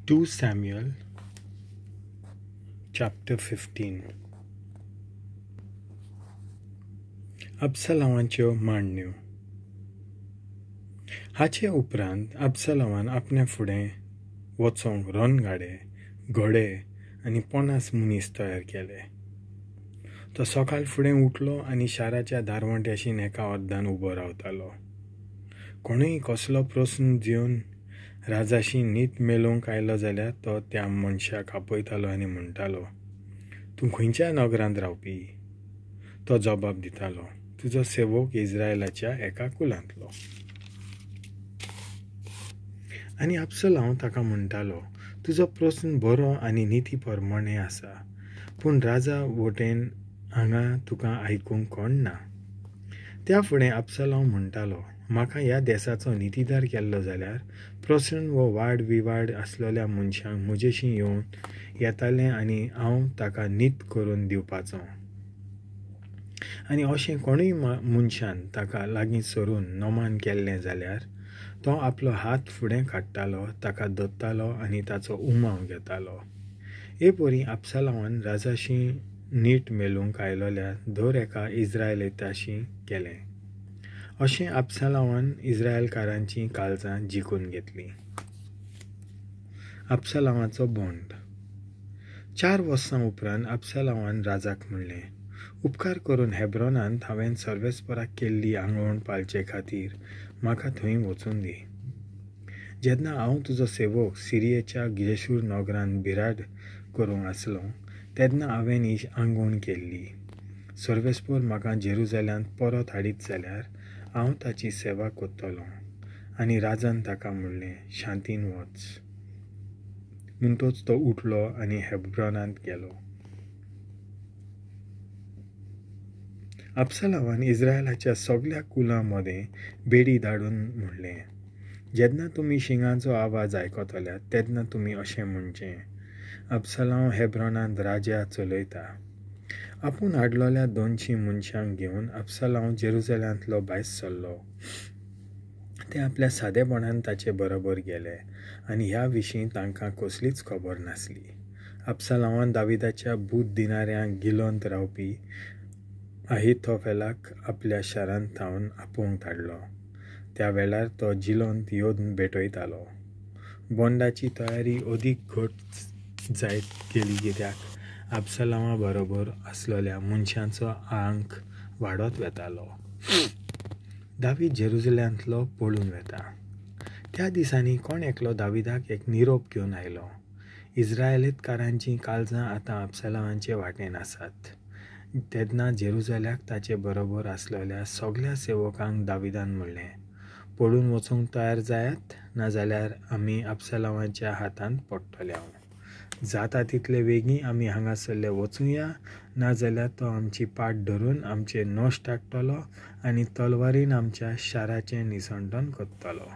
2 Samuel chapter 15. अबसलामाच्यो मांडण्यो. हाचे उपरांत अबसलामान आपणे फुडें वचोंक रणगाडे, घोडे आनी 50 मनीस तयार केले. तो सकाळ फुडें उठलो आनी शाराच्या दारवंट्याशीन एका अर्दान उबो रावतालो. कोणूय कसलो प्रस्न घेवन राजाशी नीत मेलोवंक आयलो जाल्यार तो त्या मनशाक आपयतालो आनी म्हणटालो, तूं खंयच्या नगरांत रावपी? तो जबाब दितालो, तुजो सेवक इस्रायलाच्या एका कुलांतलो. आनी अबसलाम ताका म्हणटालो, तुजो प्रस्न बरो आनी निती प्रमाणें आसा, पूण राजा वटेन हांगा तुका आयकूंक कोण ना. त्या फुडें अबसलाम म्हणटालो, म्हाका ह्या देसाचो नितीदार केल्लो जाल्यार प्रस्न वो वाड विवाड आसलेल्या मनशांक म्हजेशी येवन येतालें आनी हांव ताका नीत करून दिवपाचो. आनी अशें कोणूय मनशान ताका लागीं सरून नमान केल्लें जाल्यार तो आपलो हात फुडें काडटालो, ताका धरतालो आनी ताचो उमाव घेतालो. हे परी अबसलामान राजाशी नीट मेलोवंक आयलोल्या दर एका इस्रायलिताशी केलें. अशें अबसलामान इस्रायलकारांचीं काळजां जिखून घेतलीं. अबसलामाचो बोंड. 4 वर्सां उपरांत अबसलामान राजाक म्हणलें, उपकार करून हेब्रोनांत हांवें सर्वेस्पराक केल्ली आंगवण पाळचे खातीर म्हाका थंय वचून दी. जेन्ना हांव तुजो सेवक सिरियेच्या गेशूर नगरांत बिराड करूंक आसलो तेन्ना हांवें ही आंगवण केल्ली. सर्वेस्पर म्हाका जेरुजाल्यांत परत हाडीत जाल्यार हांव ताची सेवा करतलो. आनी राजान ताका म्हणलें, शांतीन वच. म्हणटच तो उठलो आनी हेब्रोनांत गेलो. अबसलामान इस्रायलाच्या सगल्या कुलां मदें बेडी धाडून म्हणलें, जेन्ना तुमी शिंगांचो आवाज आयकतल्या तेन्ना तुमी अशें म्हणचें, अबसलाम हेब्रोनांत राजा चलयता. आपूण हाडलेल्या 200 मनशांक घेवन अबसलाम जेरुजाल्यांतलो भायर सरलो. ते आपल्या सादेपणान ताचे बरोबर गेले आनी ह्या विशीं तांकां कसलीच खबर नासली. अबसलामान दाविदाच्या बूद दिनाऱ्यांक गिलोंत रावपी अहितोफेलाक आपल्या शारांत थावन आपोवंक धाडलो. त्या वेळार तो जिलोंत येवन भेटयतालो. बोंडाची तयारी अदीक घट जायत गेली कित्याक अबसलामा बरोबर आसलेल्या मनशांचो आंक वाडत वेतालो. दावीद जेरुजाल्यांतलो पळून वेता. त्या दिसांनी कोण एकलो दाविदाक एक निरोप घेवन आयलो, इस्रायलीकारांचीं काळजां आतां अबसलामाचे वाटेन आसात. तेन्ना जेरुजाल्याक ताचे बरोबर आसलेल्या सगल्या सेवकांक दाविदान म्हणलें, पळून वचूंक तयार जायात, नाजाल्यार आमी अबसलामाच्या हातांत पडटले. जाता तितले वेगीं आमी हांगासरले वचुया, नाजाल्यार तो आमची पाट धरून आमचे नश्ट हाडटलो आनी तलवारीन आमच्या शाराचें निसंटन करतलो.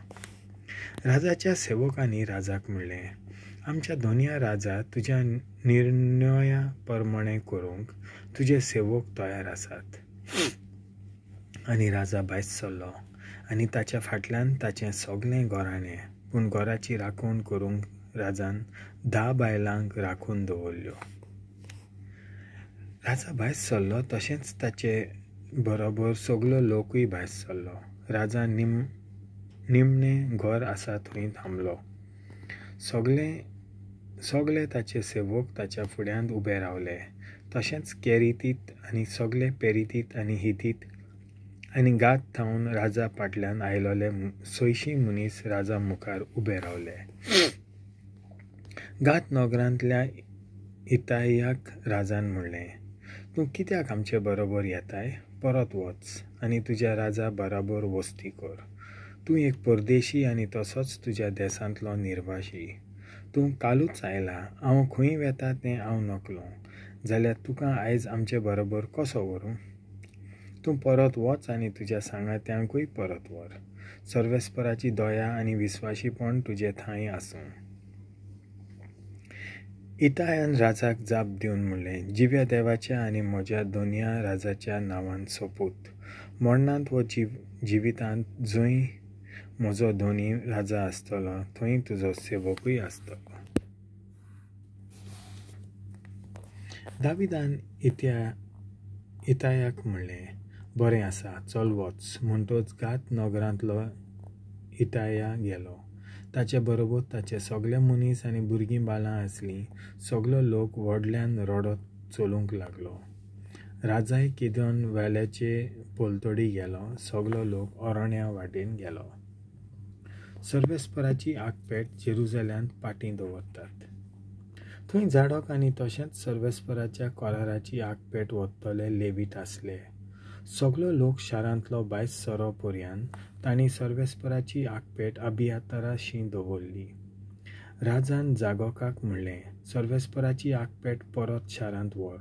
राजाच्या सेवकांनी राजाक म्हणलें, आमच्या दोनया राजा तुज्या निर्णया प्रमाणें करूंक तुजे सेवक तयार आसात. आनी राजा भायर सरलो आनी ताच्या फाटल्यान ताचें सगलें घराणें, पूण घराची राखण करूंक राजान 10 बायलांक राखून दवरल्यो. राजा भायर सरलो तशेंच ताचे बरोबर सगलो लोकूय भायर सरलो. राजा निमणें घर आसा थंय थांबलो. सगले ताचे सेवक ताच्या फुड्यांत उबे रावले, तशेंच केरितीत आनी सगले पेरितीत आनी हितीत आनी गात थावन राजा फाटल्यान आयलोले 600 मनीस राजा मुखार उबे रावले. गात नगरांतल्या इतायाक राजान म्हणलें, तूं कित्याक आमचे बरोबर येताय? परत वच आनी तुज्या राजा बराबर वस्ती कर. तूं एक परदेशी आनी तसोच तुज्या देसांतलो निर्वाशी. तूं कालूच आयला, हांव खंय वेता तें हांव नकलो, जाल्यार तुका आयज आमचे बरोबर कसो व्हरूं? तूं परत वच आनी तुज्या सांगात्यांकूय परत व्हर. सर्वेस्पराची दया आनी विस्वाशीपण तुजे थांय आसूं. इतायान राजाक जाप दिवन म्हणलें, जिव्या देवाच्या आनी म्हज्या दोनया राजाच्या नांवान सोपूत, मरणांत वो जिवितांत जंय म्हजो दोनी राजा आसतलो थंय तुजो सेवकूय आसतलो. दाविदान इतायाक म्हणलें, बरें आसा, चल वच. म्हणटच गात नगरांतलो इताया गेलो. ताचे बरोबर ताचे सगळे मनीस आनी भुरगीं बालां आसलीं. सगलो लोक व्हडल्यान रडत चलूंक लागलो. राजाय किदोन वेल्याचे पलतडी गेलो. सगलो लोक अरण्या वाटेन गेलो. सर्वेस्पराची आगपेट जेरुजाल्यांत पाटीं दवरतात. थंय झाडोक आनी तशेंच सर्वेस्पराच्या कोराराची आगपेट वतले लेवीत आसले. सगलो लोक शारांतलो बायस सरो पर्यान तांणी सर्वेस्पराची आगपेट अबियाताराशी दवरली. राजान जागोकाक म्हणलें, सर्वेस्पराची आगपेट परत शारांत व्हर.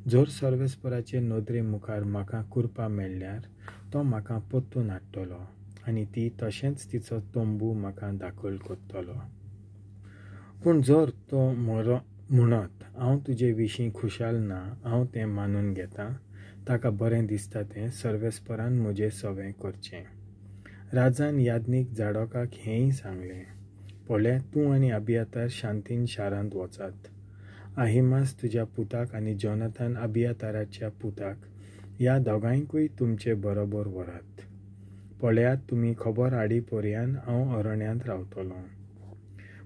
जर सर्वेस्पराचे नदरे मुखार म्हाका कुरपा मेळ्ळ्यार तो म्हाका परतून हाडटलो आनी ती तशेंच तिचो तंबू म्हाका दाखल करतलो. पूण जर तो म्हणत हांव तुजे विशीं खुशाल ना, हांव तें मानून घेतां, ताका बरें दिसता तें सर्वेस्परान म्हजें सवें करचें. राजान याज्ञीक झाडोकाक हेंय सांगलें, पळय, तूं आनी अबियातार शांतीन शारांत वचात. आहिमास तुज्या पुताक आनी जोनाथान अबियाताराच्या पुताक ह्या दोगांयकूय तुमचे बरोबर व्हरात. पळयात, तुमी खबर हाडी पर्यान हांव अरण्यांत रावतलो.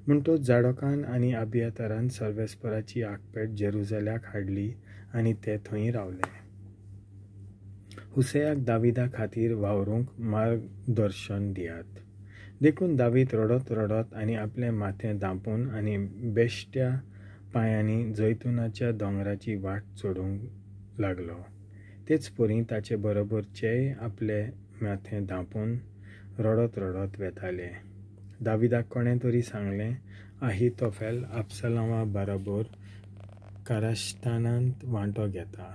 म्हणटच झाडोकान आनी अबियातारान सर्वेस्पराची आगपेट जेरुजाल्याक हाडली आनी ते थंय रावले. हुसेयाक दाविदा खातीर वावरूंक मार्गदर्शन दियात. देखून दावीद रडत रडत आनी आपलें माथें धांपून आनी बेश्ट्या पांयांनी जैतुनाच्या दोंगराची वाट चडूंक लागलो. तेच परी ताचे बरोबरचेय आपलें माथें धांपून रडत रडत वेताले. दाविदाक कोणें तरी सांगलें, आहितोफेल अब्सलामा बरोबर कारस्थानांत वांटो घेता.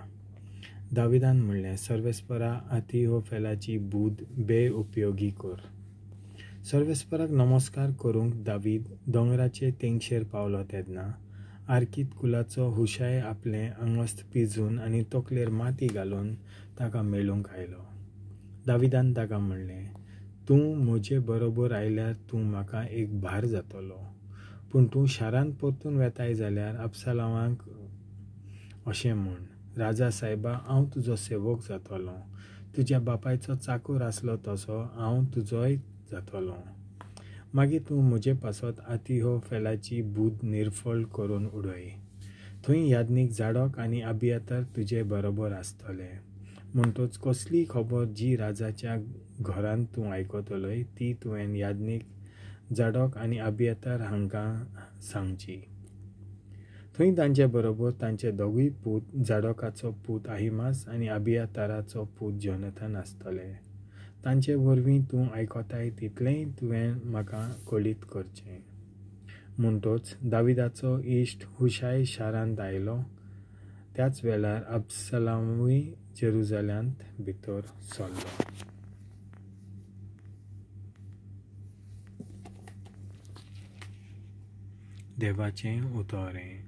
दाविदान म्हणलें, सर्वेस्परा आहितोफेलाची बूद बेउपयोगी कर. सर्वेस्पराक नमस्कार करूंक दावीद दोंगराचे तेंगशेर पावलो तेन्ना आर्कीत कुलाचो हुशाय आपलें आंगस्त पिजून आनी तकलेर माती घालून ताका मेळूंक आयलो. दाविदान ताका म्हणलें, तूं म्हजे बरोबर आयल्यार तूं म्हाका एक भार जातलो, पूण तूं शारांत परतून वेताय जाल्यार अब्सलामाक अशें म्हूण, राजा सायबा, हांव तुजो सेवक जातलो. तुज्या बापायचो चाकूर आसलो तसो हांव तुजोय जातलो. मागीर तूं म्हजे पासत आहितोफेलाची बूद निर्फळ करून उडय. थंय याज्ञीक झाडोक आनी अबियातार तुजे बरोबर आसतले. म्हणटच कसलीय खबर जी राजाच्या घरांत तूं आयकतलोय ती तुवें याज्ञीक झाडोक आनी अबियातार हांकां सांगची. थंय तांचे बरोबर तांचे दोगूय पूत, झाडोकाचो पूत आहिमास आनी अबियाताराचो पूत जोनाथान आसतले. तांचे वरवीं तूं आयकताय तितलेंय तुवें म्हाका कळीत करचें. म्हणटच दाविदाचो इश्ट हुशाय शारांत आयलो. त्याच वेळार अब्सलामूय जेरुजाल्यांत भितर सरलो. देवाचें उतरें.